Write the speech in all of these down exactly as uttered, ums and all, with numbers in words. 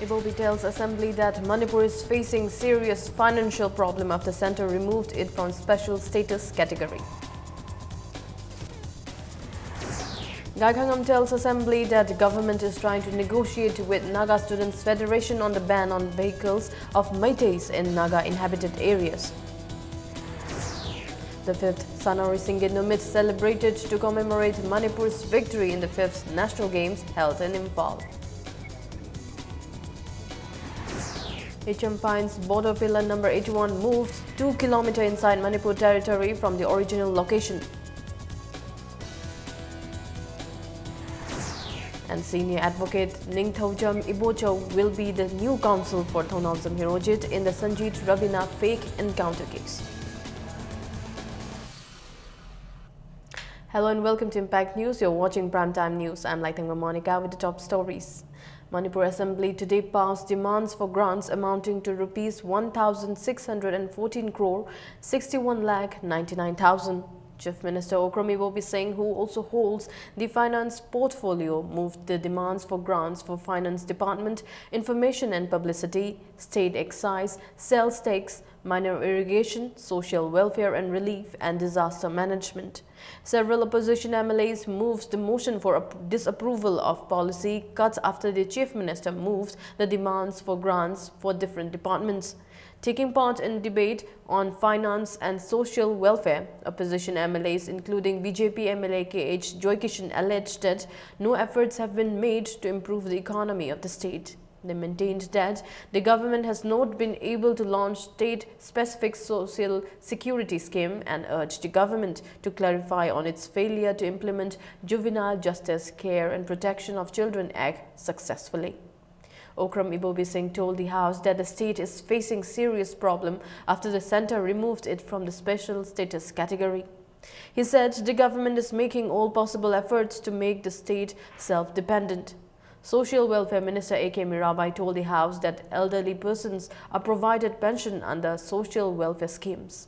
Ibobi tells assembly that Manipur is facing serious financial problem after centre removed it from special status category. Gaikhangam tells assembly that government is trying to negotiate with Naga Students Federation on the ban on vehicles of Meiteis in Naga inhabited areas. The fifth Sanori Singye Numit celebrated to commemorate Manipur's victory in the fifth National Games held in Imphal. H M Pines border pillar number eighty-one moved two kilometer inside Manipur territory from the original location. And senior advocate Ningthoujam Ibocho will be the new counsel for Thounaojam Hirojit in the Sanjit Rabina fake encounter case. Hello and welcome to Impact News. You're watching Prime Time News. I'm Laitengma Monica with the top stories. Manipur Assembly today passed demands for grants amounting to rupees one thousand six hundred and fourteen crore sixty-one lakh ninety-nine thousand. Chief Minister Okram Ibobi Singh, who also holds the finance portfolio, moved the demands for grants for Finance Department, Information and Publicity, State Excise, Sales Tax, Minor Irrigation, Social Welfare and Relief, and Disaster Management. Several opposition M L As moved the motion for ap- disapproval of policy cuts after the Chief Minister moved the demands for grants for different departments. Taking part in debate on finance and social welfare, opposition M L As, including B J P M L A K H Joykishan, alleged that no efforts have been made to improve the economy of the state. They maintained that the government has not been able to launch state-specific social security scheme and urged the government to clarify on its failure to implement Juvenile Justice, Care and Protection of Children Act successfully. Okram Ibobi Singh told the House that the state is facing serious problem after the centre removed it from the special status category. He said the government is making all possible efforts to make the state self-dependent. Social Welfare Minister A K Mirabai told the House that elderly persons are provided pension under social welfare schemes.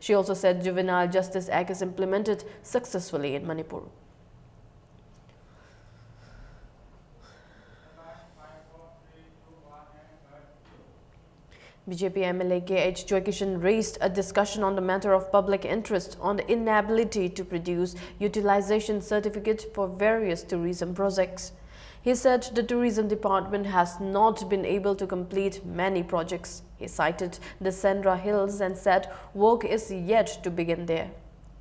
She also said Juvenile Justice Act is implemented successfully in Manipur. B J P M L A K H Joykishan raised a discussion on the matter of public interest on the inability to produce utilization certificate for various tourism projects. He said the tourism department has not been able to complete many projects. He cited the Sendra Hills and said work is yet to begin there.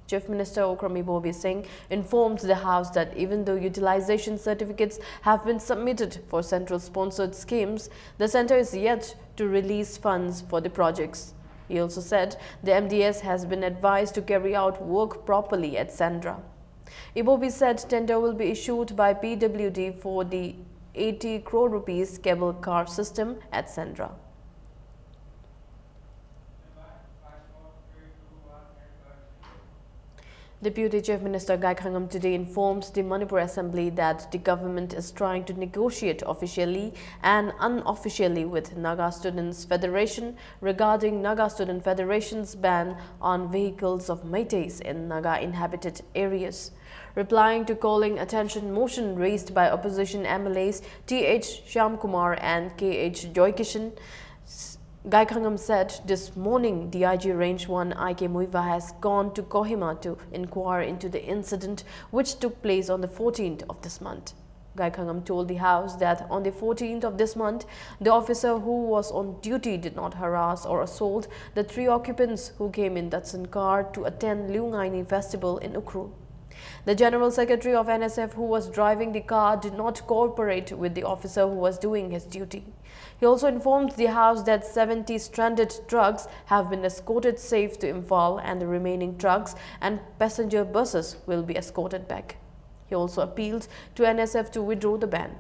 Chief Minister Okram Ibobi Singh informed the House that even though utilization certificates have been submitted for central-sponsored schemes, the centre is yet to release funds for the projects. He also said the M D S has been advised to carry out work properly at Sendra. Ibobi said tender will be issued by P W D for the eighty crore rupees cable car system at Sendra. Deputy Chief Minister Gaikhangam today informed the Manipur Assembly that the government is trying to negotiate officially and unofficially with Naga Students Federation regarding Naga Student Federation's ban on vehicles of Meiteis in Naga inhabited areas. Replying to calling attention motion raised by opposition M L As T H Shyamkumar and K H Joykishan, Gaikhangam said this morning D I G Range one I K Muivah has gone to Kohima to inquire into the incident which took place on the fourteenth of this month. Gaikhangam told the House that on the fourteenth of this month, the officer who was on duty did not harass or assault the three occupants who came in Datsun car to attend Liungaini festival in Ukhrul. The General Secretary of N S F who was driving the car did not cooperate with the officer who was doing his duty. He also informed the House that seventy stranded trucks have been escorted safe to Imphal and the remaining trucks and passenger buses will be escorted back. He also appealed to N S F to withdraw the ban.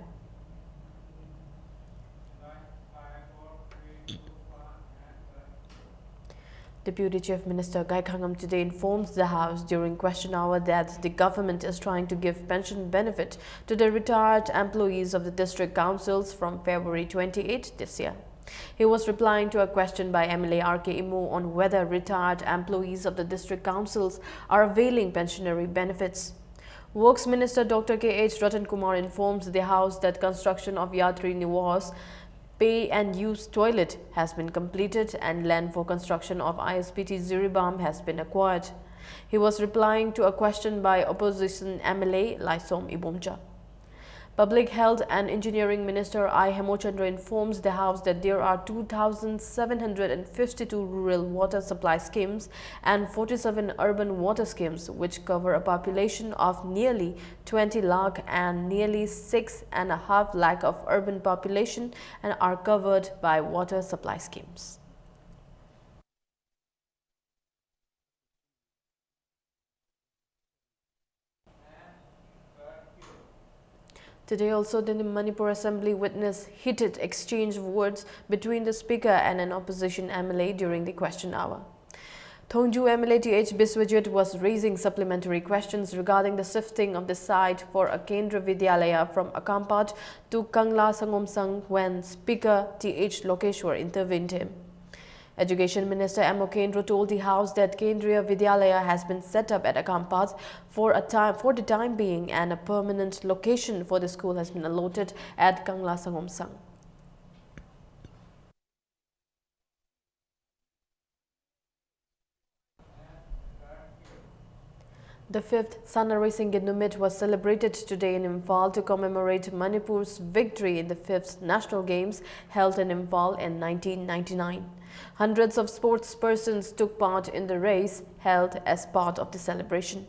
Deputy Chief Minister Gaikhangam today informed the House during question hour that the government is trying to give pension benefit to the retired employees of the district councils from February twenty-eighth this year. He was replying to a question by M L A R K Imo on whether retired employees of the district councils are availing pensionary benefits. Works Minister Doctor K H Ratan Kumar informed the House that construction of Yatri Niwas pay and use toilet has been completed and land for construction of I S B T Jiribam has been acquired. He was replying to a question by opposition M L A Laisom Ibomcha. Public Health and Engineering Minister I Hemochandra informs the House that there are two thousand seven hundred and fifty-two rural water supply schemes and forty-seven urban water schemes, which cover a population of nearly twenty lakh and nearly six and a half lakh of urban population and are covered by water supply schemes. Today also, the Manipur Assembly witnessed heated exchange of words between the speaker and an opposition M L A during the question hour. Thongju M L A T H Biswajit was raising supplementary questions regarding the shifting of the site for a Kendra Vidyalaya from Akampat to Kangla Sangomsang when Speaker T H Lokeshwar intervened him. Education Minister M O Kendra told the House that Kendriya Vidyalaya has been set up at Akampat for a time, for the time being, and a permanent location for the school has been allotted at Kangla Sangomsang. The fifth Sanaroi Singge Numit was celebrated today in Imphal to commemorate Manipur's victory in the fifth National Games held in Imphal in nineteen ninety-nine. Hundreds of sports persons took part in the race held as part of the celebration.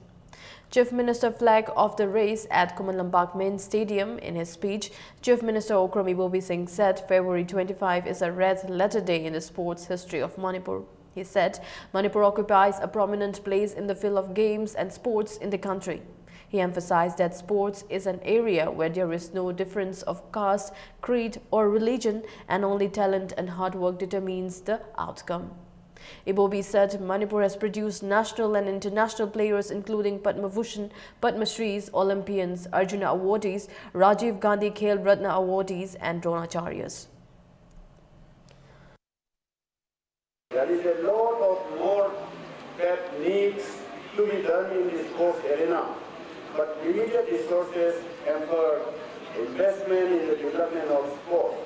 Chief Minister flag of the race at Khuman Lampak Main Stadium. In his speech, Chief Minister Okram Ibobi Singh said February twenty-five is a red letter day in the sports history of Manipur. He said Manipur occupies a prominent place in the field of games and sports in the country. He emphasized that sports is an area where there is no difference of caste, creed, or religion, and only talent and hard work determines the outcome. Ibobi said Manipur has produced national and international players including Padma Bhushan, Padma Shris, Olympians, Arjuna awardees, Rajiv Gandhi Khel Ratna awardees, and Dronacharyas. There is a lot of more that needs to be done in the sports arena, but limited resources hamper investment in the development of sports.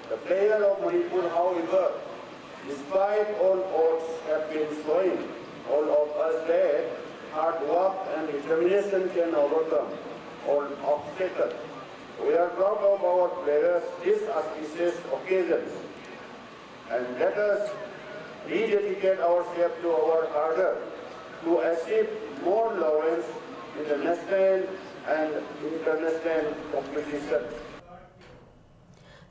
The player of Manipur, however, despite all odds have been showing all of us that hard work and determination can overcome all obstacles. We are proud of our players this auspicious occasion, and let us rededicate ourselves to our ardor to achieve more laurels in the national and international competition.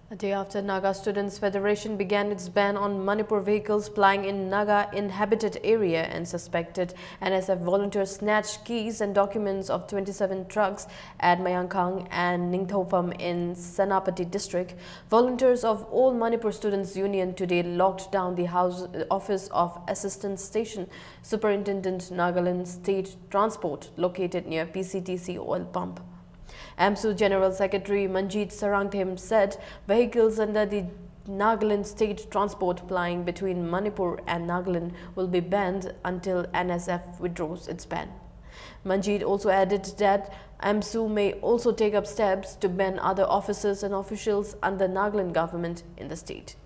A day after Naga Students Federation began its ban on Manipur vehicles plying in Naga inhabited area and suspected N S F volunteers snatched keys and documents of twenty-seven trucks at Mayankhang and Ningthoufam in Senapati district, volunteers of All Manipur Students Union today locked down the house, office of Assistant Station Superintendent Nagaland State Transport located near P C T C oil pump. AMSU General Secretary Manjit Sarangthem said vehicles under the Nagaland State Transport plying between Manipur and Nagaland will be banned until N S F withdraws its ban. Manjit also added that AMSU may also take up steps to ban other officers and officials under Nagaland government in the state.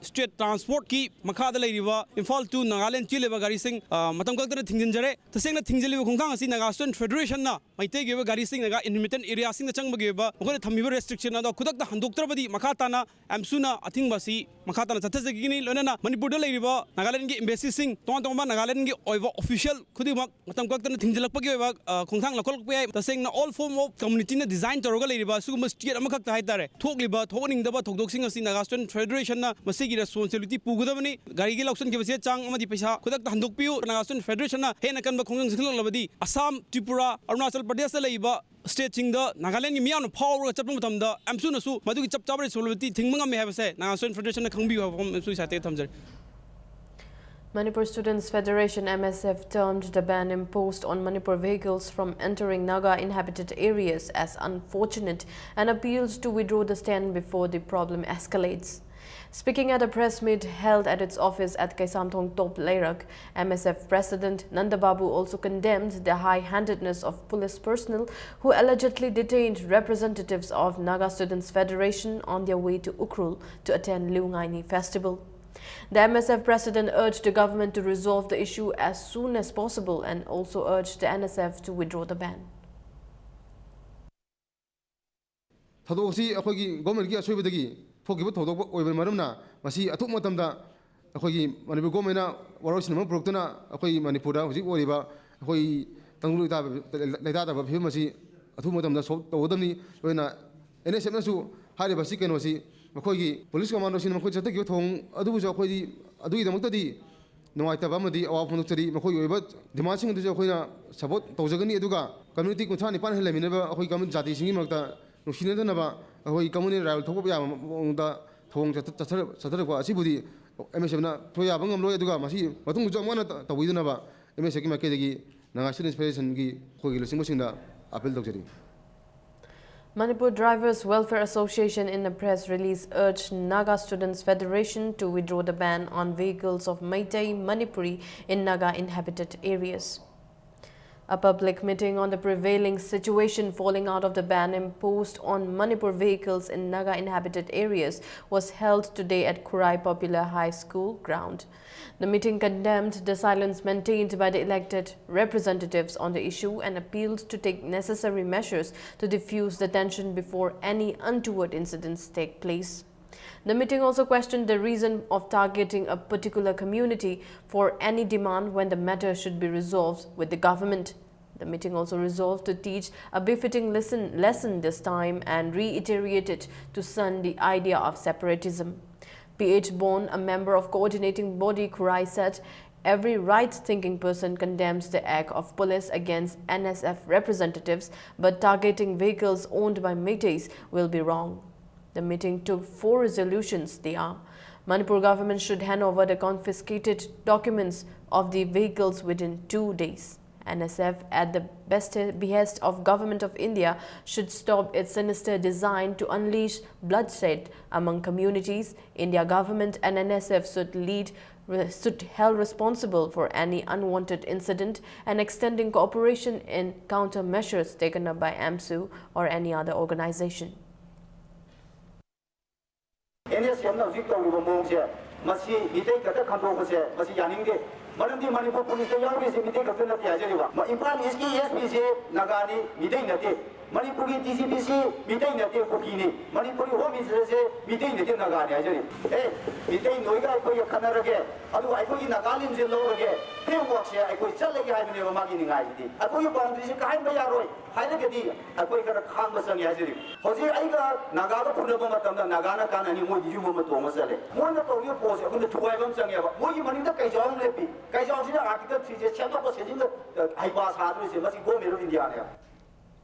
State Transportꯀꯤ ꯃꯈꯥꯗ ꯂꯩꯔꯤꯕ Imphal to Nagaland ꯆꯦꯜꯂꯤꯕ ꯒꯥꯔꯤꯁꯤꯡ, ꯑ, ꯃꯇꯝ ꯀꯛꯇꯅ ꯊꯤꯡꯖꯤꯟꯖꯔꯦ꯫ ꯇꯁꯦꯡꯅ ꯊꯤꯡꯖꯤꯜꯂꯤꯕ ꯈꯣꯡꯊꯥꯡ ꯑꯁꯤ Naga student ꯐꯦꯗꯔꯦꯁꯟꯅ ꯃꯩꯇꯩꯒꯤ ꯑꯣꯏꯕ ꯒꯥꯔꯤꯁꯤꯡ ꯅꯥꯒꯥ ꯏꯟꯍꯦꯕꯤꯇꯦꯠ ꯑꯦꯔꯤꯌꯥꯁꯤꯡꯗ ꯆꯪꯕꯒꯤ ꯑꯣꯏꯕ ꯃꯈꯣꯏꯅ ꯊꯝꯕꯤꯕ ꯔꯦꯁꯇ꯭ꯔꯤꯛꯁꯟ ꯑꯗꯣ ꯈꯨꯗꯛꯇ ꯍꯟꯗꯣꯛꯇ꯭ꯔꯕꯗꯤ ꯃꯈꯥ ꯇꯥꯅ ꯑꯦꯝꯁꯨꯅ ꯑꯊꯤꯡꯕ ꯑꯁꯤ ꯃꯈꯥ ꯇꯥꯅ ꯆꯠꯊꯖꯈꯤꯒꯅꯤ꯫ ꯂꯣꯏꯅꯅ ꯃꯅꯤꯄꯨꯔꯗ ꯂꯩꯔꯤꯕ ꯅꯥꯒꯥꯂꯦꯟꯒꯤ ꯑꯦꯝꯕꯦꯁꯤꯁꯤꯡ, ꯇꯣꯉꯥꯟ ꯇꯣꯉꯥꯟꯕ ꯅꯥꯒꯥꯂꯦꯟꯒꯤ ꯑꯣꯏꯕ ꯑꯣꯐꯤꯁꯤꯌꯦꯜ ꯈꯨꯗꯤꯡꯃꯛ ꯃꯇꯝ ꯀꯛꯇꯅ ꯊꯤꯡꯖꯤꯜꯂꯛꯄꯒꯤ ꯑꯣꯏꯕ, ꯑ, ꯈꯣꯡꯊꯥꯡ ꯂꯧꯈꯠꯂꯛꯄ ꯌꯥꯏ꯫ ꯇꯁꯦꯡꯅ all form of communityꯅ design ꯇꯧꯔꯒ ꯂꯩꯔꯤꯕ ꯑꯁꯤꯒꯨꯝꯕ state ꯑꯃꯈꯛꯇ ꯍꯥꯏꯇꯥꯔꯦ, ꯊꯣꯛꯂꯤꯕ ꯊꯣꯛꯍꯟꯅꯤꯡꯗꯕ ꯊꯧꯗꯣꯛꯁꯤꯡ ꯑꯁꯤ ꯅꯥꯒꯥ ꯁ꯭ꯇꯨꯗꯦꯟꯠ ꯐꯦꯗꯔꯦꯁꯟꯅ ꯃꯁꯤꯒꯤ responsibility ꯄꯨꯒꯗꯕꯅꯤ꯫ ꯒꯥꯔꯤꯒꯤ ꯂꯧꯁꯤꯟꯈꯤꯕ ꯆꯦ ꯆꯥꯡ ꯑꯃꯗꯤ ꯄꯩꯁꯥ ꯈꯨꯗꯛꯇ ꯍꯟꯗꯣꯛꯄꯤꯌꯨ꯫ ꯅꯥꯒꯥ ꯁ꯭ꯇꯨꯗꯦꯟꯠ ꯐꯦꯗꯔꯦꯁꯟꯅ ꯍꯦꯟꯅ ꯀꯟꯕ ꯈꯣꯡꯖꯪ ꯆꯪꯁꯤꯜꯂꯛꯂꯕꯗꯤ ꯑꯁꯥꯝ, ꯇ꯭ꯔꯤꯄꯨꯔꯥ, ꯑꯔꯨꯅꯥꯆꯜ ꯄ꯭ꯔꯗꯦꯁꯇ ꯂꯩꯔꯤꯕ stateꯁꯤꯡꯗ ꯅꯥꯒꯥꯂꯦꯟꯒꯤ ꯃꯤꯌꯥꯝꯅ ꯐꯥꯎꯔꯒ ꯆꯠꯄ ꯃꯇꯝꯗ ꯑꯦꯝꯁꯨꯅꯁꯨ ꯃꯗꯨꯒꯤ ꯆꯞ ꯆꯥꯕ responsibility ꯊꯤꯡꯕ ꯉꯝꯃꯤ ꯍꯥꯏꯕꯁꯦ ꯅꯥꯒꯥ ꯁ꯭ꯇꯨꯗꯦꯟꯠ ꯐꯦꯗꯔꯦꯁꯟꯅ ꯈꯪꯕꯤꯌꯨ ꯍꯥꯏꯕ ꯋꯥꯐꯝ ꯑꯦꯝꯁꯨꯒꯤ side ꯇꯒꯤ ꯊꯝꯖꯔꯤ꯫ Manipur Students Federation, M S F, termed the ban imposed on Manipur vehicles from entering Naga inhabited areas as unfortunate and appealed to withdraw the stand before the problem escalates. Speaking at a press meet held at its office at Kaisamthong Top Leirak, M S F President Nandababu also condemned the high-handedness of police personnel who allegedly detained representatives of Naga Students Federation on their way to Ukhrul to attend Liungaini festival. The M S F president urged the government to resolve the issue as soon as possible and also urged the N S F to withdraw the ban. ꯊꯧꯗꯣꯛ ꯑꯁꯤ ꯑꯩꯈꯣꯏꯒꯤ ꯒꯣꯔꯃꯦꯟꯒꯤ ꯑꯁꯣꯏꯕꯗꯒꯤ ꯊꯣꯛꯈꯤꯕ ꯊꯧꯗꯣꯛ ꯑꯣꯏꯕꯅ ꯃꯔꯝꯅ ꯃꯁꯤ ꯑꯊꯨꯕ ꯃꯇꯝꯗ ꯑꯩꯈꯣꯏꯒꯤ ꯃꯅꯤꯄꯨꯔ ꯒꯣꯔꯃꯦꯟꯅ ꯋꯥꯔꯣꯏꯁꯤꯟ ꯑꯃ ꯄꯨꯔꯛꯇꯨꯅ ꯑꯩꯈꯣꯏꯒꯤ ꯃꯅꯤꯄꯨꯔꯗ ꯍꯧꯖꯤꯛ ꯑꯣꯏꯔꯤꯕ ꯑꯩꯈꯣꯏ ꯇꯪꯗꯨ ꯂꯩꯇꯥ- ꯂꯩꯇꯥꯗꯕ ꯐꯤꯕꯝ ꯑꯁꯤ ꯑꯊꯨꯕ ꯃꯇꯝꯗ ꯁꯣꯜꯕ ꯇꯧꯒꯗꯕꯅꯤ꯫ ꯂꯣꯏꯅ ꯑꯦꯟ ꯑꯦꯁ ꯑꯦꯐꯅꯁꯨ ꯍꯥꯏꯔꯤꯕ ꯑꯁꯤ ꯀꯩꯅꯣꯁꯤ ꯃꯈꯣꯏꯒꯤ ꯄꯨꯂꯤꯁ ꯀꯃꯥꯟꯗꯣꯁꯤꯡꯅ ꯃꯈꯣꯏ ꯆꯠꯊꯈꯤꯕ ꯊꯧꯑꯣꯡ ꯑꯗꯨꯕꯨꯁꯨ ꯑꯩꯈꯣꯏꯗꯤ ꯑꯗꯨꯒꯤꯗꯃꯛꯇꯗꯤ ꯅꯨꯡꯉꯥꯏꯇꯕ ꯑꯃꯗꯤ ꯑꯋꯥꯕ ꯐꯣꯡꯗꯣꯛꯆꯔꯤ꯫ ꯃꯈꯣꯏꯒꯤ ꯑꯣꯏꯕ ꯗꯤꯃꯥꯟꯁꯤꯡ ꯑꯗꯨꯁꯨ ꯑꯩꯈꯣꯏꯅ ꯁꯄꯣꯔꯠ ꯇꯧꯖꯒꯅꯤ꯫ ꯑꯗꯨꯒ ꯀꯝꯃ꯭ꯌꯨꯅꯤꯇꯤ ꯀꯨꯟꯊ꯭ꯔꯥ ꯅꯤꯄꯥꯟ ꯍꯦꯟꯅ ꯂꯩꯃꯤꯟꯅꯕ ꯑꯩꯈꯣꯏ ꯀꯝꯃ꯭ꯌꯨꯅꯤꯇꯤ ꯖꯥꯇꯤꯁꯤꯡꯒꯤ ꯃꯔꯛꯇ ꯅꯨꯡꯁꯤꯅꯗꯅꯕ ꯑꯩꯈꯣꯏ ꯀꯝꯃ꯭ꯌꯨꯅꯦꯜ ꯔꯥꯏꯕꯦꯜ ꯊꯣꯛꯄ ꯌꯥꯕ ꯃꯑꯣꯡꯗ ꯊꯧꯑꯣꯡ ꯆꯠꯊ- ꯆꯠꯊꯔꯛ- ꯆꯠꯊꯔꯛꯄ ꯑꯁꯤꯕꯨꯗꯤ ꯑꯦꯝ ꯑꯦꯁ ꯑꯦꯐꯅ ꯊꯣꯏ ꯌꯥꯕ ꯉꯝꯂꯣꯏ꯫ ꯑꯗꯨꯒ ꯃꯁꯤ ꯃꯇꯨꯡꯗꯁꯨ ꯑꯃꯨꯛ ꯍꯟꯅ ꯇ- ꯇꯧꯕꯤꯗꯅꯕ ꯑꯦꯝ ꯑꯦꯁ ꯑꯦꯐꯀꯤ ꯃꯥꯏꯀꯩꯗꯒꯤ ꯅꯥꯒꯥ ꯁ꯭ꯇꯨꯗꯦꯟꯠꯁ ꯐꯦꯗꯔꯦꯁꯟꯒꯤ ꯑꯩꯈꯣꯏꯒꯤ ꯂꯨꯆꯤꯡꯕꯁꯤꯡꯗ ꯑꯥꯄꯤꯜ ꯇꯧꯖꯔꯤ꯫ Manipur Drivers Welfare Association in a press release urged Naga Students Federation to withdraw the ban on vehicles of Meitei Manipuri in Naga inhabited areas. A public meeting on the prevailing situation falling out of the ban imposed on Manipur vehicles in Naga inhabited areas was held today at Khurai Popular High School ground. The meeting condemned the silence maintained by the elected representatives on the issue and appealed to take necessary measures to diffuse the tension before any untoward incidents take place. The meeting also questioned the reason of targeting a particular community for any demand when the matter should be resolved with the government. The meeting also resolved to teach a befitting lesson, lesson this time and reiterated to shun the idea of separatism. P H Bond, a member of coordinating body Khurai, said, "Every right-thinking person condemns the act of police against N S F representatives, but targeting vehicles owned by Meiteis will be wrong." The meeting took four resolutions. They are: Manipur government should hand over the confiscated documents of the vehicles within two days. N S F, at the best behest of Government of India, should stop its sinister design to unleash bloodshed among communities. India government and N S F should lead should held responsible for any unwanted incident and extending cooperation in countermeasures taken up by AMSU or any other organization. N S ꯑꯦꯝꯅ ꯍꯧꯖꯤꯛ ꯇꯧꯔꯤꯕ ꯃꯑꯣꯡꯁꯦ, ꯃꯁꯤ ꯃꯤꯇꯩ ꯈꯛꯇ ꯈꯟꯗꯣꯛꯄꯁꯦ ꯃꯁꯤ ꯌꯥꯅꯤꯡꯗꯦ꯫ ꯃꯔꯝꯗꯤ ꯃꯅꯤꯄꯨꯔ ꯄꯨꯂꯤꯁꯇ ꯌꯥꯎꯔꯤꯁꯦ ꯃꯤꯇꯩ ꯈꯛꯇ ꯅꯠꯇꯦ ꯍꯥꯏꯖꯔꯤꯕ꯫ ꯏꯝꯐꯥꯜ ꯏꯁꯀꯤ ꯑꯦꯁ ꯄꯤꯁꯦ ꯅꯥꯒꯥꯅꯤ, ꯃꯤꯇꯩ ꯅꯠꯇꯦ꯫ ꯃꯅꯤꯄꯨꯔꯒꯤ ꯗꯤ ꯖꯤ ꯄꯤꯁꯤ ꯃꯤꯇꯩ ꯅꯠꯇꯦ, ꯀꯨꯀꯤꯅꯤ꯫ ꯃꯅꯤꯄꯨꯔꯒꯤ ꯍꯣꯝ ꯃꯤꯅꯤꯁꯇꯔꯁꯦ ꯃꯤꯇꯩ ꯅꯠꯇꯦ, ꯅꯥꯒꯥꯅꯤ ꯍꯥꯏꯖꯔꯤ꯫ ꯑꯦ, ꯃꯤꯇꯩ ꯅꯣꯏꯒ ꯑꯩꯈꯣꯏꯒ ꯈꯠꯅꯔꯒꯦ, ꯑꯗꯨꯒ ꯑꯩꯈꯣꯏꯒꯤ ꯅꯥꯒꯥꯂꯦꯟꯁꯦ ꯂꯧꯔꯒꯦ, ꯐ꯭ꯔꯦꯝꯋꯥꯔꯛꯁꯦ ꯑꯩꯈꯣꯏ ꯆꯠꯂꯒꯦ ꯍꯥꯏꯕꯅꯦꯕ ꯃꯥꯒꯤ ꯅꯤꯡꯉꯥꯏꯁꯤꯗꯤ꯫ ꯑꯩꯈꯣꯏꯒꯤ ꯕꯥꯎꯟꯗꯔꯤꯁꯦ ꯀꯥꯏꯍꯟꯕ ꯌꯥꯔꯣꯏ ꯍꯥꯏꯔꯒꯗꯤ ꯑꯩꯈꯣꯏ ꯈꯔ ꯈꯥꯡꯕ ꯆꯪꯉꯦ ꯍꯥꯏꯖꯔꯤ꯫ ꯍꯧꯖꯤꯛ ꯑꯩꯒ ꯅꯥꯒꯥꯒ ꯐꯨꯅꯕ ꯃꯇꯝꯗ ꯅꯥꯒꯥꯅ ꯀꯥꯟꯅꯅꯤ, ꯃꯣꯏꯗꯤ ꯌꯨꯝ ꯑꯃ ꯇꯣꯡꯉ ꯆꯠꯂꯦ꯫ ꯃꯣꯏꯅ ꯇꯧꯔꯤꯕ ꯄꯣꯠꯁꯦ ꯑꯩꯈꯣꯏꯅ ꯊꯨꯒꯥꯏꯕ ꯑꯃ ꯆꯪꯉꯦꯕ꯫ ꯃꯣꯏꯒꯤ ꯃꯅꯤꯡꯗ ꯀꯩꯖꯥꯎ ꯑꯃ ꯂꯦꯞꯄꯤ꯫ ꯀꯩꯖꯥꯎꯁꯤꯅ ꯑꯥꯔꯇꯤꯀꯜ ꯊ꯭ꯔꯤꯁꯦ ꯁꯦꯝꯗꯣꯛꯄ ꯁꯦꯝꯖꯤꯟꯕ ꯍꯩꯄꯥ ꯁꯥꯗꯣꯏꯁꯦ ꯃꯁꯤ ꯒꯣꯔꯃꯦꯟ ꯑꯣꯐ ꯏꯟꯗꯤꯌꯥꯅꯦꯕ꯫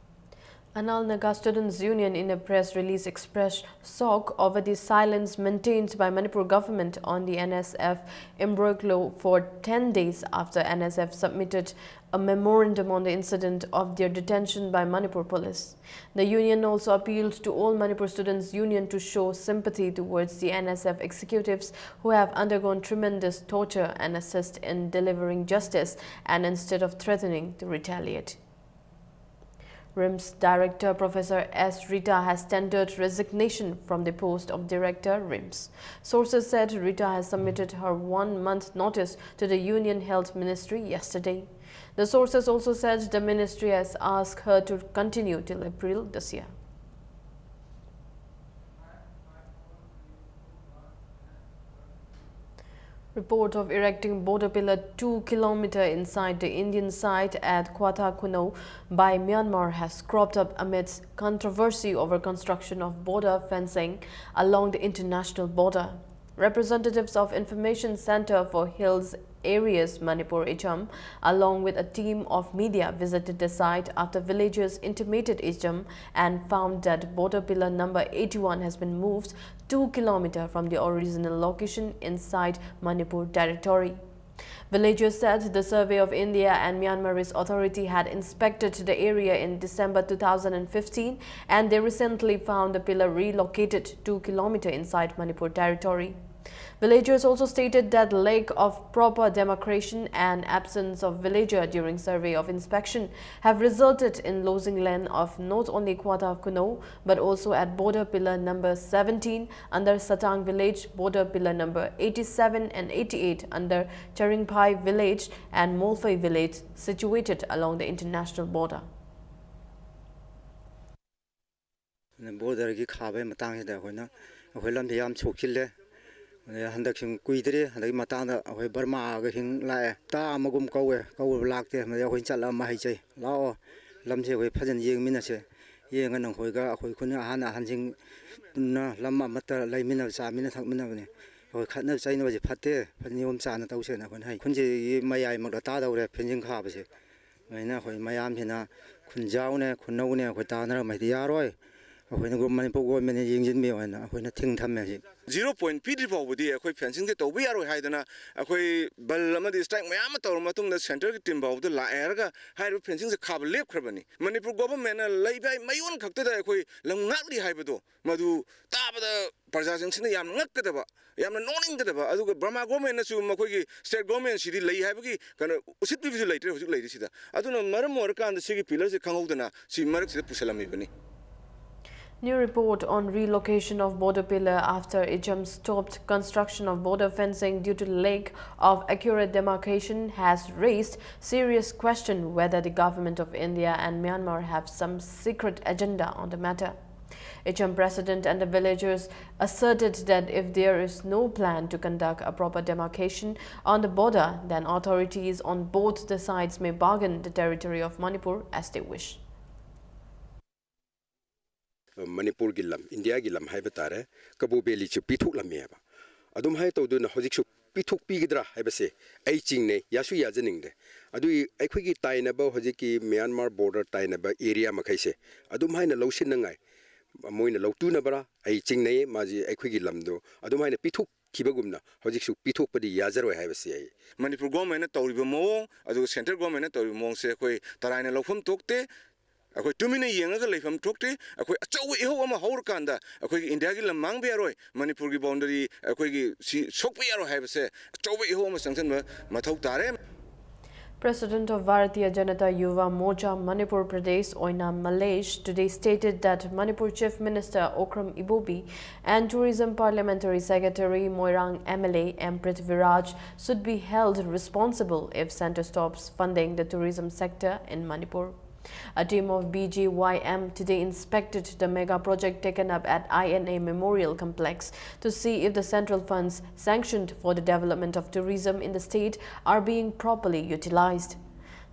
Anal Naga Students Union in a press release expressed shock over the silence maintained by Manipur government on the N S F imbroglio for ten days after N S F submitted a memorandum on the incident of their detention by Manipur police. The union also appealed to all Manipur Students Union to show sympathy towards the N S F executives who have undergone tremendous torture and assist in delivering justice and instead of threatening to retaliate. RIMS Director Professor S Rita has tendered resignation from the post of Director, RIMS. Sources said Rita has submitted her one-month notice to the Union Health Ministry yesterday. The sources also said the ministry has asked her to continue till April this year. Report of erecting border pillar two kilometer inside the Indian side at Kwatha Kuno by Myanmar has cropped up amidst controversy over construction of border fencing along the international border. Representatives of Information Center for Hills Areas Manipur, ICHAM, along with a team of media visited the site after villagers intimated ICHAM and found that border pillar number eighty-one has been moved two kilometer from the original location inside Manipur territory. Villagers said the Survey of India and Myanmarese authority had inspected the area in December two thousand fifteen, and they recently found the pillar relocated two kilometer inside Manipur territory. Villagers also stated that lack of proper demarcation and absence of villager during survey of inspection have resulted in losing land of not only Kwata Kuno but also at border pillar number seventeen under Satang village, border pillar number eighty-seven and eighty-eight under Charingphai village and Molphai village situated along the international border. ꯕꯣꯔꯗꯔꯒꯤ ꯈꯥꯕꯒꯤ ꯃꯇꯥꯡꯁꯤꯗ ꯑꯩꯈꯣꯏꯅ, ꯑꯩꯈꯣꯏ ꯂꯝꯁꯤ ꯌꯥꯝ ꯁꯣꯛꯆꯤꯜꯂꯦ꯫ ꯑꯗꯩ ꯍꯟꯗꯛꯁꯤꯡ ꯀꯨꯏꯗ꯭ꯔꯤ, ꯍꯟꯗꯛꯀꯤ ꯃꯇꯥꯡꯗ ꯑꯩꯈꯣꯏ ꯕꯔꯃꯥꯒ ꯍꯤꯡ ꯂꯥꯛꯑꯦ꯫ ꯍꯞꯇꯥ ꯑꯃꯒꯨꯝ ꯀꯧꯋꯦ, ꯀꯧꯕ ꯂꯥꯛꯇꯦ꯫ ꯃꯗꯩ ꯑꯩꯈꯣꯏꯅ ꯆꯠꯂꯒ ꯑꯃ ꯍꯥꯏꯖꯩ, "ꯂꯥꯛꯑꯣ, ꯂꯝꯁꯤ ꯑꯩꯈꯣꯏ ꯐꯖꯅ ꯌꯦꯡꯃꯤꯟꯅꯁꯦ꯫ ꯌꯦꯡꯉꯒ ꯅꯈꯣꯏꯒ ꯑꯩꯈꯣꯏ ꯈꯨꯟ ꯑꯍꯟ ꯑꯍꯟꯁꯤꯡ ꯄꯨꯟꯅ ꯂꯝ ꯑꯃꯠꯇ ꯂꯩꯃꯤꯟꯅꯕ, ꯆꯥꯃꯤꯟꯅ ꯊꯛꯃꯤꯟꯅꯕꯅꯤ꯫ ꯑꯩꯈꯣꯏ ꯈꯠꯅ ꯆꯩꯅꯕꯁꯤ ꯐꯠꯇꯦ, ꯐꯖꯅ ꯅꯤꯌꯣꯝ ꯆꯥꯅ ꯇꯧꯁꯦꯅ ꯑꯩꯈꯣꯏꯅ ꯍꯥꯏ꯫ ꯈꯨꯟꯁꯤꯒꯤ ꯃꯌꯥꯏꯃꯛꯇ ꯇꯥꯗꯧꯔꯦ ꯐꯦꯟꯁꯤꯡ ꯈꯥꯕꯁꯦ꯫ ꯑꯗꯨꯃꯥꯏꯅ ꯑꯩꯈꯣꯏ ꯃꯌꯥꯝꯁꯤꯅ ꯈꯨꯟꯖꯥꯎꯅꯦ, ꯈꯨꯟꯅꯧꯅꯦ, ꯑꯩꯈꯣꯏ ꯇꯥꯟꯅꯔꯝꯃꯗꯤ ꯌꯥꯔꯣꯏ꯫ ꯑꯩꯈꯣꯏꯅ ꯒꯣ-, ꯃꯅꯤꯄꯨꯔ ꯒꯣꯔꯃꯦꯟꯅ ꯌꯦꯡꯁꯤꯟꯕꯤꯌꯨ ꯍꯥꯏꯅ ꯑꯩꯈꯣꯏꯅ ꯊꯤꯡ ꯊꯝꯃꯦ ꯍꯧꯖꯤꯛ꯫ ꯖꯤꯔꯣ ꯄꯣꯏꯟꯠ ꯄꯤꯗ꯭ꯔꯤ ꯐꯥꯎꯕꯗꯤ ꯑꯩꯈꯣꯏ ꯐꯦꯟꯁꯤꯡꯁꯦ ꯇꯧꯕ ꯌꯥꯔꯣꯏ ꯍꯥꯏꯗꯅ ꯑꯩꯈꯣꯏ ꯕꯜ ꯑꯃꯗꯤ ꯁ꯭ꯇ꯭ꯔꯥꯏꯛ ꯃꯌꯥꯝ ꯑꯃ ꯇꯧꯔꯕ ꯃꯇꯨꯡꯗ ꯁꯦꯟꯇ꯭ꯔꯦꯜꯒꯤ ꯇꯤꯝ ꯐꯥꯎꯕꯗ ꯂꯥꯛꯑꯦ ꯍꯥꯏꯔꯒ ꯍꯥꯏꯔꯤꯕ ꯐꯦꯟꯁꯤꯡꯁꯦ ꯈꯥꯕ ꯂꯦꯞꯈ꯭ꯔꯕꯅꯤ꯫ ꯃꯅꯤꯄꯨꯔ ꯒꯣꯚꯔꯟꯃꯦꯟꯠꯅ ꯂꯩꯕ ꯃꯌꯣꯟ ꯈꯛꯇꯗ ꯑꯩꯈꯣꯏ ꯂꯝ ꯉꯥꯛꯂꯤ ꯍꯥꯏꯕꯗꯣ ꯃꯗꯨ ꯇꯥꯕꯗ ꯄ꯭ꯔꯖꯥꯁꯤꯡꯁꯤꯅ ꯌꯥꯝ ꯉꯛꯀꯗꯕ, ꯌꯥꯝꯅ ꯅꯣꯛꯅꯤꯡꯒꯗꯕ, ꯑꯗꯨꯒ ꯕꯔꯃꯥ ꯒꯣꯔꯃꯦꯟꯠꯅꯁꯨ ꯃꯈꯣꯏꯒꯤ ꯁ꯭ꯇꯦꯠ ꯒꯣꯔꯃꯦꯟꯠꯁꯤꯗꯤ ꯂꯩ ꯍꯥꯏꯕꯒꯤ ꯀꯩꯅꯣ ꯎꯁꯤꯠꯄꯤꯕꯁꯨ ꯂꯩꯇ꯭ꯔꯦ ꯍꯧꯖꯤꯛ ꯂꯩꯔꯤꯁꯤꯗ꯫ ꯑꯗꯨꯅ ꯃꯔꯝ ꯑꯣꯏꯔꯀꯥꯟꯗ ꯁꯤꯒꯤ ꯄꯤꯂꯔꯁꯦ ꯈꯪꯍꯧꯗꯅ ꯁꯤ ꯃꯔꯛꯁꯤꯗ ꯄꯨꯁꯜꯂꯝꯃꯤꯕꯅꯤ꯫ New report on relocation of border pillar after Icham stopped construction of border fencing due to lack of accurate demarcation has raised serious question whether the government of India and Myanmar have some secret agenda on the matter. Icham president and the villagers asserted that if there is no plan to conduct a proper demarcation on the border, then authorities on both the sides may bargain the territory of Manipur as they wish. ꯃꯅꯤꯄꯨꯔꯒꯤ ꯂꯝ, ꯏꯟꯗꯤꯌꯥꯒꯤ ꯂꯝ ꯍꯥꯏꯕ ꯇꯥꯔꯦ, ꯀꯕꯣ ꯚꯦꯂꯤꯁꯨ ꯄꯤꯊꯣꯛꯂꯝꯃꯦꯕ꯫ ꯑꯗꯨꯝ ꯍꯥꯏ ꯇꯧꯗꯨꯅ ꯍꯧꯖꯤꯛꯁꯨ ꯄꯤꯊꯣꯛꯄꯤꯒꯗ꯭ꯔꯥ ꯍꯥꯏꯕꯁꯦ ꯑꯩ ꯆꯤꯡꯅꯩ, ꯌꯥꯁꯨ ꯌꯥꯖꯅꯤꯡꯗꯦ꯫ ꯑꯗꯨꯒꯤ ꯑꯩꯈꯣꯏꯒꯤ ꯇꯥꯏꯅꯕ ꯍꯧꯖꯤꯛꯀꯤ ꯃ꯭ꯌꯥꯟꯃꯥꯔ ꯕꯣꯔꯗꯔ ꯇꯥꯏꯅꯕ ꯑꯦꯔꯤꯌꯥ ꯃꯈꯩꯁꯦ ꯑꯗꯨꯝ ꯍꯥꯏꯅ ꯂꯧꯁꯤꯟꯅꯉꯥꯏ ꯃꯣꯏꯅ ꯂꯧꯇꯨꯅꯕ꯭ꯔꯥ ꯑꯩ ꯆꯤꯡꯅꯩ꯫ ꯃꯥꯁꯤ ꯑꯩꯈꯣꯏꯒꯤ ꯂꯝꯗꯣ ꯑꯗꯨꯝ ꯍꯥꯏꯅ ꯄꯤꯊꯣꯛ ꯈꯤꯕꯒꯨꯝꯅ ꯍꯧꯖꯤꯛꯁꯨ ꯄꯤꯊꯣꯛꯄꯗꯤ ꯌꯥꯖꯔꯣꯏ ꯍꯥꯏꯕꯁꯤ ꯑꯩ ꯃꯅꯤꯄꯨꯔ ꯒꯣꯔꯃꯦꯟꯅ ꯇꯧꯔꯤꯕ ꯃꯑꯣꯡ, ꯑꯗꯨꯒ ꯁꯦꯟꯇ꯭ꯔꯦꯜ ꯒꯣꯔꯃꯦꯟꯅ ꯇꯧꯔꯤꯕ ꯃꯑꯣꯡꯁꯦ ꯑꯩꯈꯣꯏ ꯇꯔꯥꯏꯅ ꯂꯧꯐꯝ ꯊꯣꯛꯇꯦ꯫ ꯑꯩꯈꯣꯏ ꯇꯨꯃꯤꯟꯅ ꯌꯦꯡꯉꯒ ꯂꯩꯐꯝ ꯊꯣꯛꯇꯦ꯫ ꯑꯩꯈꯣꯏ ꯑꯆꯧꯕ ꯏꯍꯧ ꯑꯃ ꯍꯧꯔꯀꯥꯟꯗ ꯑꯩꯈꯣꯏꯒꯤ ꯏꯟꯗꯤꯌꯥꯒꯤ ꯂꯝ ꯃꯥꯡꯕ ꯌꯥꯔꯣꯏ, ꯃꯅꯤꯄꯨꯔꯒꯤ ꯕꯥꯎꯟꯗꯔꯤ ꯑꯩꯈꯣꯏꯒꯤ ꯁꯤ ꯁꯣꯛꯄ ꯌꯥꯔꯣꯏ ꯍꯥꯏꯕꯁꯦ ꯑꯆꯧꯕ ꯏꯍꯧ ꯑꯃ ꯆꯪꯁꯤꯟꯕ ꯃꯊꯧ ꯇꯥꯔꯦ꯫ President of Bharatiya Janata Yuva Morcha Manipur Pradesh, Oinam Malesh, today stated that Manipur Chief Minister Okram Ibobi and Tourism Parliamentary Secretary Moirang M L A M Prithviraj should be held responsible if centre stops funding the tourism sector in Manipur. A team of B G Y M today inspected the mega project taken up at I N A Memorial Complex to see if the central funds sanctioned for the development of tourism in the state are being properly utilized.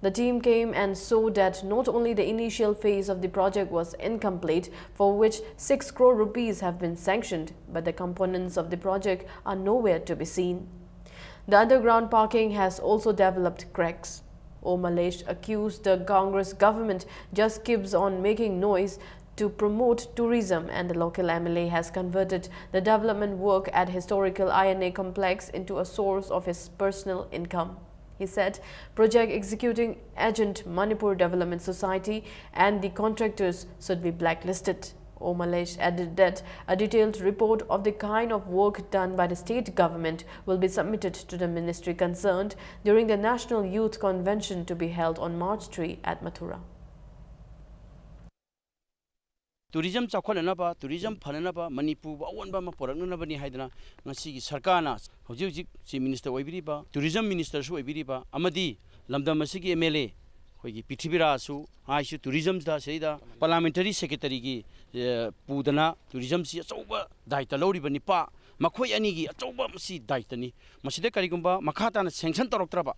The team came and saw that not only the initial phase of the project was incomplete, for which six crore rupees have been sanctioned, but the components of the project are nowhere to be seen. The underground parking has also developed cracks. Om Malesh accused the Congress government just keeps on making noise to promote tourism, and the local M L A has converted the development work at historical I N A complex into a source of his personal income. He said project executing agent Manipur Development Society and the contractors should be blacklisted. Om Malesh added that a detailed report of the kind of work done by the state government will be submitted to the ministry concerned during the National Youth Convention to be held on March three at Mathura. Tourism ꯆꯥꯎꯈꯠꯅꯅꯕ, tourism ꯐꯅꯅꯕ, ꯃꯅꯤꯄꯨꯔꯕꯨ ꯑꯑꯣꯟꯕ ꯑꯃ ꯄꯨꯔꯛꯅꯅꯕꯅꯤ ꯍꯥꯏꯗꯅ ꯉꯁꯤꯒꯤ ꯁꯔꯀꯥꯔꯅ ꯍꯧꯖꯤꯛ ꯍꯧꯖꯤꯛ ꯆꯤꯐ ꯃꯤꯅꯤꯁꯇꯔ ꯑꯣꯏꯕꯤꯔꯤꯕ, ꯇꯨꯔꯤꯖꯝ ꯃꯤꯅꯤꯁꯇꯔꯁꯨ ꯑꯣꯏꯕꯤꯔꯤꯕ ꯑꯃꯗꯤ ꯂꯝꯗꯝ ꯑꯁꯤꯒꯤ ꯑꯦꯝ ꯑꯦꯜ ꯑꯦ ꯑꯩꯈꯣꯏꯒꯤ ꯄ꯭ꯔꯤꯊꯤꯕꯤꯔꯥꯖꯁꯨ, ꯃꯍꯥꯛꯁꯨ ꯇꯨꯔꯤꯖꯝꯗ ꯁꯤꯗꯩꯗ ꯄꯥꯔꯂꯤꯌꯥꯃꯦꯟꯇꯔꯤ ꯁꯦꯀ꯭ꯔꯦꯇꯔꯤꯒꯤ, ꯑꯦ, ꯄꯨꯗꯅ ꯇꯨꯔꯤꯖꯝꯁꯤ ꯑꯆꯧꯕ ꯗꯥꯏꯇ ꯂꯧꯔꯤꯕ ꯅꯤꯄꯥ, ꯃꯈꯣꯏ ꯑꯅꯤꯒꯤ ꯑꯆꯧꯕ ꯃꯁꯤ ꯗꯥꯏꯇꯅꯤ꯫ ꯃꯁꯤꯗ ꯀꯔꯤꯒꯨꯝꯕ ꯃꯈꯥ ꯇꯥꯅ ꯁꯦꯡꯁꯟ ꯇꯧꯔꯛꯇ꯭ꯔꯕ,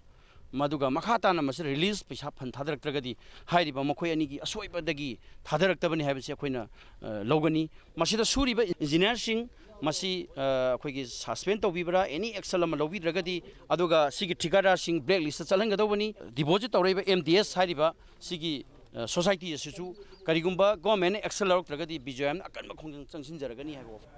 ꯃꯗꯨꯒ ꯃꯈꯥ ꯇꯥꯅ ꯃꯁꯤ ꯔꯤꯂꯤꯁ ꯄꯩꯁꯥ ꯐꯟ ꯊꯥꯗꯔꯛꯇ꯭ꯔꯒꯗꯤ ꯍꯥꯏꯔꯤꯕ ꯃꯈꯣꯏ ꯑꯅꯤꯒꯤ ꯑꯁꯣꯏꯕꯗꯒꯤ ꯊꯥꯗꯔꯛꯇꯕꯅꯤ ꯍꯥꯏꯕꯁꯤ ꯑꯩꯈꯣꯏꯅ, ꯑ, ꯂꯧꯒꯅꯤ꯫ ꯃꯁꯤꯗ ꯁꯨꯔꯤꯕ ꯏꯟꯖꯤꯅꯤꯌꯥꯔꯁꯤꯡ ꯃꯁꯤ, ꯑ, ꯑꯩꯈꯣꯏꯒꯤ ꯁꯁꯄꯦꯟ ꯇꯧꯕꯤꯕ꯭ꯔꯥ, ꯑꯦꯅꯤ ꯑꯦꯛꯁꯟ ꯑꯃ ꯂꯧꯕꯤꯗ꯭ꯔꯒꯗꯤ, ꯑꯗꯨꯒ ꯁꯤꯒꯤ ꯊꯤꯀꯥꯗꯥꯔꯁꯤꯡ ꯕ꯭ꯂꯦꯛ ꯂꯤꯁꯇ ꯆꯠꯍꯟꯒꯗꯧꯕꯅꯤ꯫ ꯗꯤꯄꯣꯖꯤꯠ ꯇꯧꯔꯛꯏꯕ ꯑꯦꯝ ꯗꯤ ꯑꯦꯁ ꯍꯥꯏꯔꯤꯕ ꯁꯤꯒꯤ, ꯑ, ꯁꯣꯁꯥꯏꯇꯤ ꯑꯁꯤꯁꯨ ꯀꯔꯤꯒꯨꯝꯕ ꯒꯣꯔꯃꯦꯟꯅ ꯑꯦꯛꯁꯟ ꯂꯧꯔꯛꯇ꯭ꯔꯒꯗꯤ ꯕꯤ ꯖꯤ ꯑꯥꯏ ꯑꯦꯝꯅ ꯑꯀꯟꯕ ꯈꯣꯡꯖꯪ ꯆꯪꯁꯤꯟꯖꯔꯒꯅꯤ ꯍꯥꯏꯕ ꯋꯥꯐꯝ꯫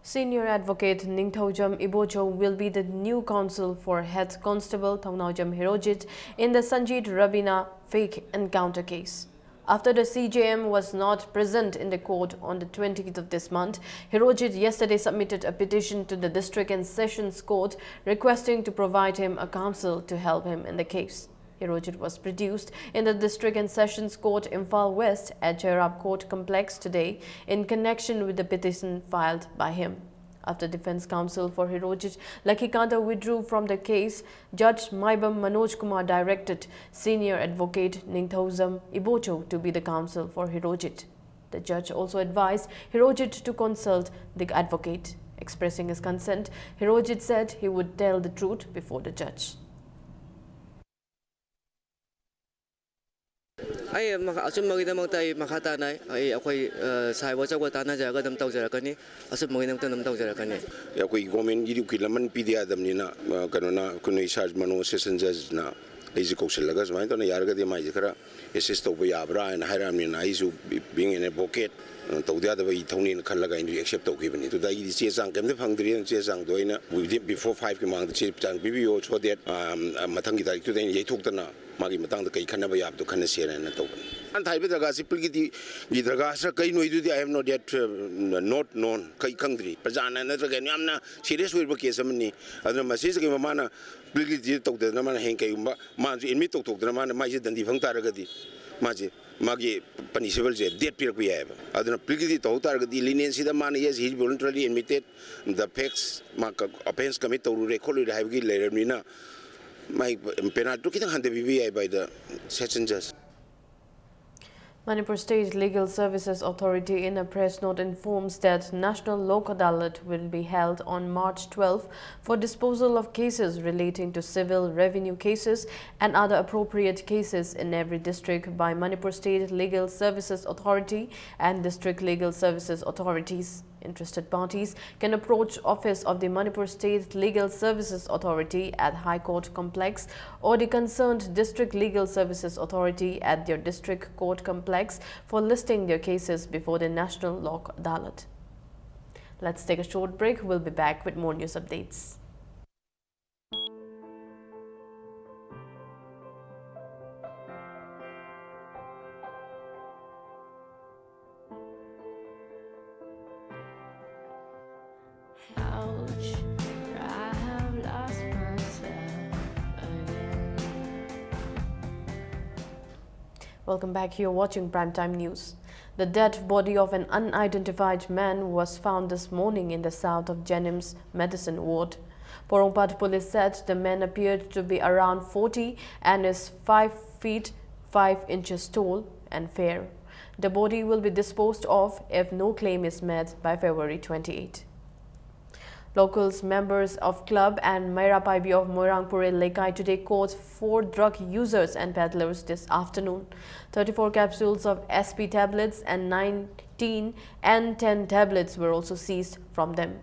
Senior Advocate Ningthoujam Ibocho will be the new counsel for head constable Thongnaojam Hirojit in the Sanjit Rabina fake encounter case. After the C J M was not present in the court on the twentieth of this month, Hirojit yesterday submitted a petition to the District and Sessions Court requesting to provide him a counsel to help him in the case. Hirojit was produced in the District and Sessions Court, Imphal West, at Jairab Court Complex today in connection with the petition filed by him. After defense counsel for Hirojit, Lakhikanta, withdrew from the case, Judge Maibam Manoj Kumar directed Senior Advocate Ningthoujam Ibocho to be the counsel for Hirojit. The judge also advised Hirojit to consult the advocate. Expressing his consent, Hirojit said he would tell the truth before the judge. ꯑꯩ ꯃꯈꯥ- ꯑꯆꯨꯝꯕꯒꯤꯗꯃꯛꯇ ꯑꯩ ꯃꯈꯥ ꯇꯥꯅ ꯑꯩ ꯑꯩꯈꯣꯏ, ꯑ, ꯁꯥꯏ ꯋꯥꯆꯧꯒ ꯇꯥꯟꯅꯖꯔꯒ ꯑꯗꯨꯝ ꯇꯧꯖꯔꯛꯀꯅꯤ꯫ ꯑꯆꯨꯝꯕꯒꯤꯗꯃꯛꯇ ꯑꯗꯨꯝ ꯇꯧꯖꯔꯛꯀꯅꯤ꯫ ꯑꯩꯈꯣꯏ ꯒꯣꯔꯃꯦꯟꯒꯤ ꯎꯀꯤꯜ ꯑꯃ ꯄꯤꯗ ꯌꯥꯗꯕꯅꯤꯅ, ꯑ, ꯀꯩꯅꯣꯅ ꯑꯩꯈꯣꯏ ꯅꯣꯏ ꯁꯥꯔ ꯃꯅꯣꯖ ꯁꯦꯁꯟ ꯖꯖꯅ ꯑꯩꯁꯦ ꯀꯧꯁꯤꯜꯂꯒ ꯁꯨꯃꯥꯏꯅ ꯇꯧꯅ ꯌꯥꯔꯒꯗꯤ ꯃꯥꯏꯁꯦ ꯈꯔ ꯑꯦꯁꯤꯁ ꯇꯧꯕ ꯌꯥꯕ꯭ꯔꯥ ꯍꯥꯏꯅ ꯍꯥꯏꯔꯛꯑꯕꯅꯤꯅ ꯑꯩꯁꯨ being an advocate, ꯑ, ꯇꯧꯗ ꯌꯥꯗꯕ ꯑꯩ ꯊꯧꯅꯤꯅ ꯈꯜꯂꯒ ꯑꯩꯅ accept ꯇꯧꯈꯤꯕꯅꯤ꯫ ꯑꯗꯨꯗ ꯑꯩꯒꯤꯗꯤ ꯆꯦ ꯆꯥꯡ ꯀꯩꯝꯇ ꯐꯪꯗ꯭ꯔꯤ꯫ ꯆꯦ ꯆꯥꯡꯗꯣ ꯑꯩꯅ within before five ꯀꯤ ꯃꯃꯥꯡꯗ ꯆꯦ ꯆꯥꯡ ꯄꯤꯕꯤꯌꯣ, so that, ꯑ, ꯃꯊꯪꯒꯤ ꯇꯥꯔꯤꯛꯇꯨꯗ ꯑꯩꯅ ꯌꯩꯊꯣꯛꯇꯅ ꯃꯥꯒꯤ ꯃꯇꯥꯡꯗ ꯀꯩ ꯈꯟꯅꯕ ꯌꯥꯕꯗꯣ ꯈꯟꯅꯁꯦꯅ ꯍꯥꯏꯅ ꯇꯧꯕꯅꯤ꯫ ꯃꯥꯅ ꯊꯥꯔꯤꯕ ꯗꯔꯀꯥꯔꯁꯤ ꯄ꯭ꯔꯤꯒꯤꯇꯤꯒꯤ ꯗꯔꯀꯥꯔꯁꯤꯅ ꯀꯩꯅꯣ ꯑꯗꯨꯗꯤ I have not yet, uh, not known, ꯀꯩ ꯈꯪꯗ꯭ꯔꯤ꯫ ꯄ꯭ꯔꯖꯥꯅ ꯅꯠꯇ꯭ꯔꯒ ꯌꯥꯝꯅ serious ꯑꯣꯏꯔꯤꯕ case ꯑꯃꯅꯤ꯫ ꯑꯗꯨꯅ ꯃꯁꯤꯁꯤꯒꯤ ꯃꯃꯥꯅ ꯄ꯭ꯔꯤꯒꯤꯇꯤꯗ ꯇꯧꯗꯅ ꯃꯥꯅ ꯍꯌꯦꯡ ꯀꯩꯒꯨꯝꯕ ꯃꯥꯅꯁꯨ admit ꯇꯧꯊꯣꯛꯇꯅ ꯃꯥꯅ ꯃꯥꯏꯁꯦ ꯗꯟꯗꯤ ꯐꯪ ꯇꯥꯔꯒꯗꯤ ꯃꯥꯁꯦ ꯃꯥꯒꯤ punishable ꯁꯦ death ꯄꯤꯔꯛꯄ ꯌꯥꯏꯑꯕ꯫ ꯑꯗꯨꯅ ꯄ꯭ꯔꯤꯒꯤꯇꯤ ꯇꯧꯍꯧ ꯇꯥꯔꯒꯗꯤ leniency ꯗ ꯃꯥꯅ yes, he voluntarily admitted the facts, ꯃꯥ offence commit ꯇꯧꯔꯨꯔꯦ ꯈꯣꯠꯂꯨꯔꯦ ꯍꯥꯏꯕꯒꯤ ꯂꯩꯔꯕꯅꯤꯅ ꯃꯥꯒꯤ penalty ꯗꯣ ꯈꯤꯇꯪ ꯍꯟꯊꯕꯤꯕ ꯌꯥꯏ by the session judge꯫ Manipur State Legal Services Authority, in a press note, informs that National Lok Adalat will be held on March twelfth for disposal of cases relating to civil, revenue cases and other appropriate cases in every district by Manipur State Legal Services Authority and District Legal Services Authorities. Interested parties can approach office of the Manipur State Legal Services Authority at High Court Complex or the concerned District Legal Services Authority at their District Court Complex for listing their cases before the National Lok Adalat. Let's take a short break. We'll be back with more news updates. Ouch, I have lost myself again. Welcome back. You're watching Primetime News. The dead body of an unidentified man was found this morning in the south of Jenim's medicine ward. Porompat police said the man appeared to be around forty and is five feet five inches tall and fair. The body will be disposed of if no claim is made by February twenty-eight. Locals, members of club and Meira Paibi of Moirang Purel Lekai today caught four drug users and peddlers this afternoon. Thirty-four capsules of S P tablets and nineteen N ten tablets were also seized from them.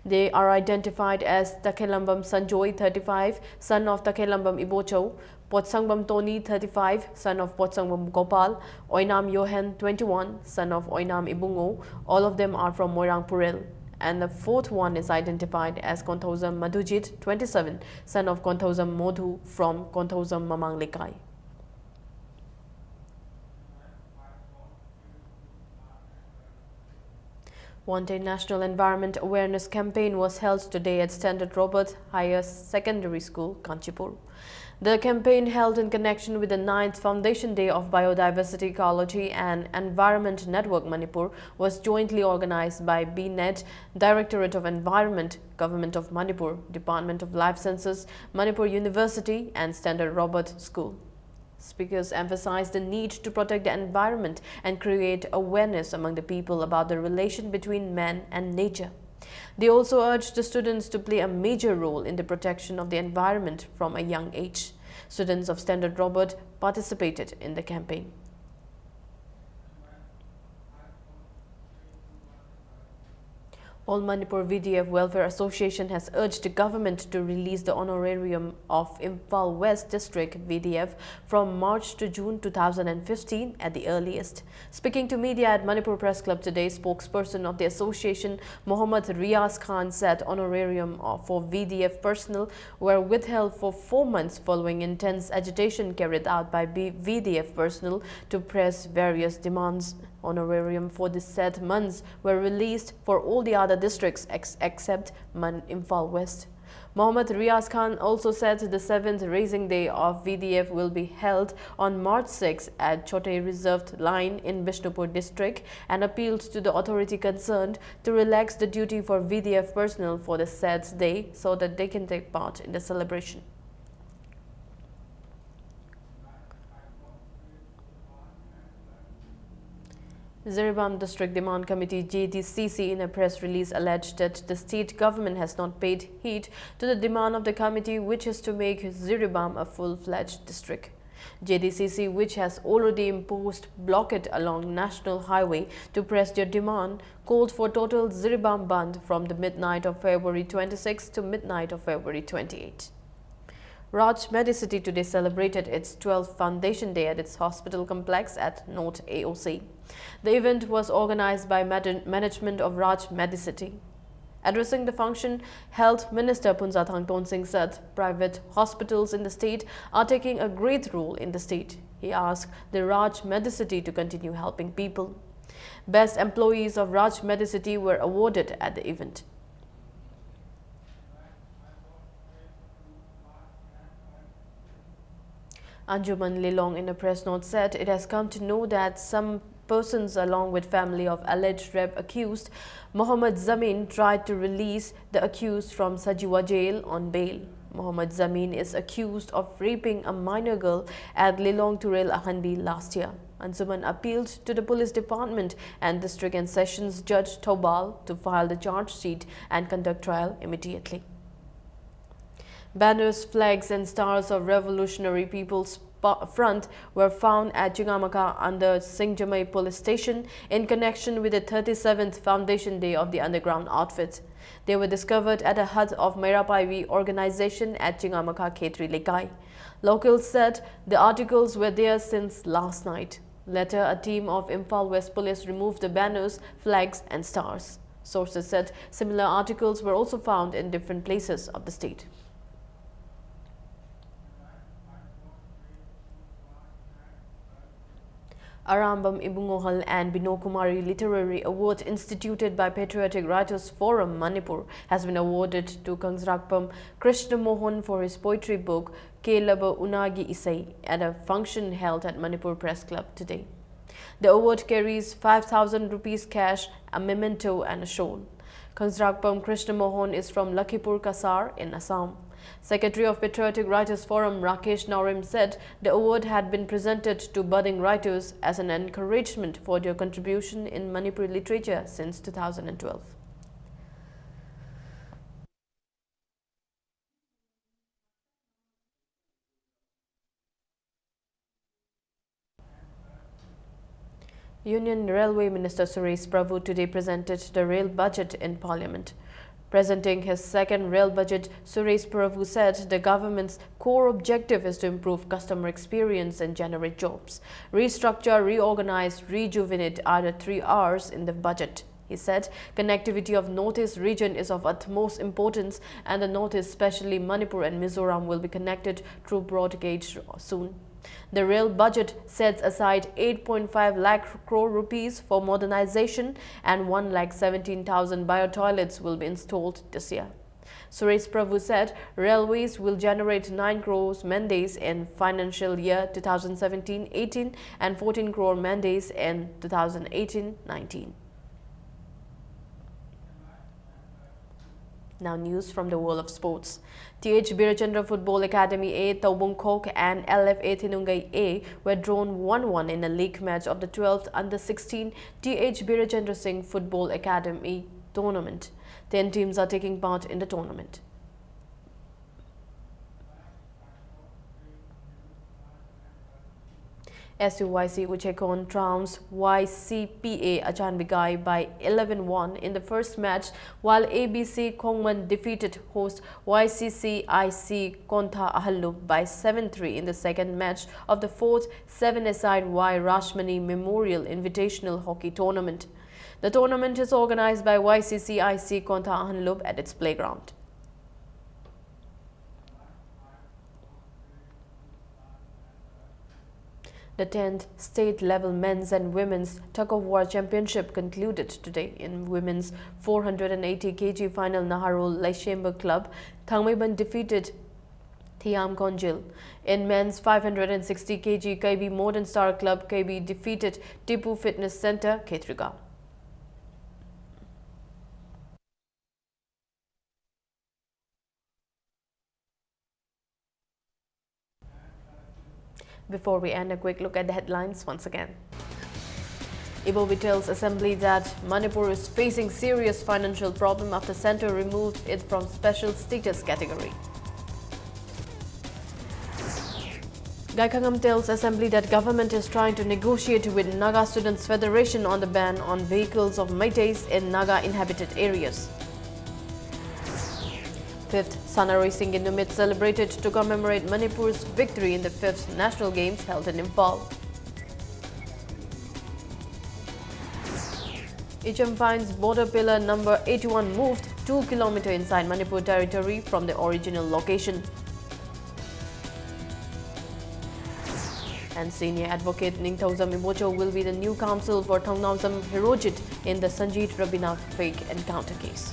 They are identified as Takhelambam Sanjoy, thirty-five, son of Takhelambam Ibocho, Potsangbam Tony, thirty-five, son of Potsangbam Gopal, Oinam Yohan, twenty-one, son of Oinam Ibungo. All of them are from Moirang Purel. And the fourth one is identified as Konthoujam Madhujit, twenty-seven, son of Konthoujam Modhu from Konthoujam Mamang Lekai. One day National Environment Awareness Campaign was held today at Standard Robert Higher Secondary School, Kanchipur. The campaign, held in connection with the ninth Foundation Day of Biodiversity, Ecology and Environment Network Manipur, was jointly organized by B net, Directorate of Environment, Government of Manipur, Department of Life Sciences, Manipur University and Standard Robert School. Speakers emphasized the need to protect the environment and create awareness among the people about the relation between man and nature. They also urged the students to play a major role in the protection of the environment from a young age. Students of Standard Robert participated in the campaign. All Manipur V D F Welfare Association has urged the government to release the honorarium of Imphal West District V D F from March to June two thousand fifteen at the earliest. Speaking to media at Manipur Press Club today, spokesperson of the association, Mohammad Riaz Khan, said honorarium of, for V D F personnel were withheld for four months following intense agitation carried out by B- V D F personnel to press various demands. Honorarium for the said months were released for all the other districts ex- except Man- Imphal West. Mohammad Riaz Khan also said the seventh raising day of V D F will be held on March sixth at Chote Reserved Line in Bishnupur district and appealed to the authority concerned to relax the duty for V D F personnel for the said day so that they can take part in the celebration. Jiribam District Demand Committee, J D C C, in a press release alleged that the state government has not paid heed to the demand of the committee, which is to make Jiribam a full-fledged district. J D C C, which has already imposed blockade along National Highway to press their demand, called for total Jiribam Bandh from the midnight of February twenty-six to midnight of February twenty-eight. Raj Medicity today celebrated its twelfth foundation day at its hospital complex at North A O C. The event was organized by mad- management of Raj Medicity. Addressing the function, Health Minister Phunzatha Thangtonsing said private hospitals in the state are taking a great role in the state. He asked the Raj Medicity to continue helping people. Best employees of Raj Medicity were awarded at the event. Anjuman Lilong, in a press note, said it has come to know that some persons along with family of alleged rape accused Mohammad Zamin tried to release the accused from Sajiwa jail on bail. Mohammad Zamin is accused of raping a minor girl at Lilong Turel Ahanbi last year. Anjuman appealed to the police department and district and sessions judge Thoubal to file the charge sheet and conduct trial immediately. Banners, flags and stars of Revolutionary People's pa- front were found at Chingamakha under Singjamei Police Station in connection with the thirty-seventh foundation day of the underground outfit. They were discovered at a hut of Meira Paibi organization at Chingamakha Khetri Leikai. Locals said the articles were there since last night. Later, a team of Imphal West Police removed the banners, flags, and stars. Sources said similar articles were also found in different places of the state. Arambam Ibungohal and Bino Kumari Literary Award, instituted by Patriotic Writers Forum Manipur, has been awarded to Kangzrakpam Krishna Mohan for his poetry book Kelaba Unagi Isai at a function held at Manipur Press Club today. The award carries five thousand rupees cash, a memento, and a shawl. Kangzrakpam Krishna Mohan is from Lakhipur Kasar in Assam. Secretary of Patriotic Writers Forum Rakesh Naorem said the award had been presented to budding writers as an encouragement for their contribution in Manipuri literature since two thousand twelve. Union Railway Minister Suresh Prabhu today presented the rail budget in Parliament. Presenting his second rail budget, Suresh Prabhu said the government's core objective is to improve customer experience and generate jobs. Restructure, reorganize, rejuvenate are the three R's in the budget. He said connectivity of Northeast region is of utmost importance, and the Northeast, especially Manipur and Mizoram, will be connected through broad gauge soon. The rail budget sets aside eight point five lakh crore rupees for modernization, and one lakh seventeen thousand bio toilets will be installed this year. Suresh Prabhu said railways will generate nine crores mandates in financial year two thousand seventeen eighteen and fourteen crore mandates in two thousand eighteen nineteen. Now, news from the world of sports. T H Birachandra Football Academy A, Taubung Khok, and L F A Thinungai A were drawn one one in a league match of the twelfth under sixteen T H Birachandra Singh Football Academy tournament. Ten teams are taking part in the tournament. S U Y C Uchekon trounced Y C P A Achanbigai by eleven one in the first match, while A B C Khongman defeated host Y C C I C Kontha Ahallub by seven three in the second match of the fourth seven-a-side Y Rashmani Memorial Invitational Hockey Tournament. The tournament is organized by Y C C I C Kontha Ahallub at its playground. The tenth state-level men's and women's tug-of-war championship concluded today. In women's four hundred and eighty K G final, Naharul Laishemba Club, Thangmeiban defeated Thiam Konjil. In men's five hundred and sixty K G, K B Modern Star Club, K B defeated Tipu Fitness Centre, Khetrigao. Before we end, a quick look at the headlines once again. Ibobi tells Assembly that Manipur is facing serious financial problem after centre removed it from special status category. Gaikhangam tells Assembly that government is trying to negotiate with Naga Students Federation on the ban on vehicles of Meiteis in Naga inhabited areas. Fifth Sanaroi Singye Numit celebrated to commemorate Manipur's victory in the fifth National Games held in Imphal. Ichem finds border pillar number eighty-one moved two kilometer inside Manipur territory from the original location. And senior advocate Ningthoujam Ibocho will be the new counsel for Thongnaojam Herojit in the Sanjit Rabina fake encounter case.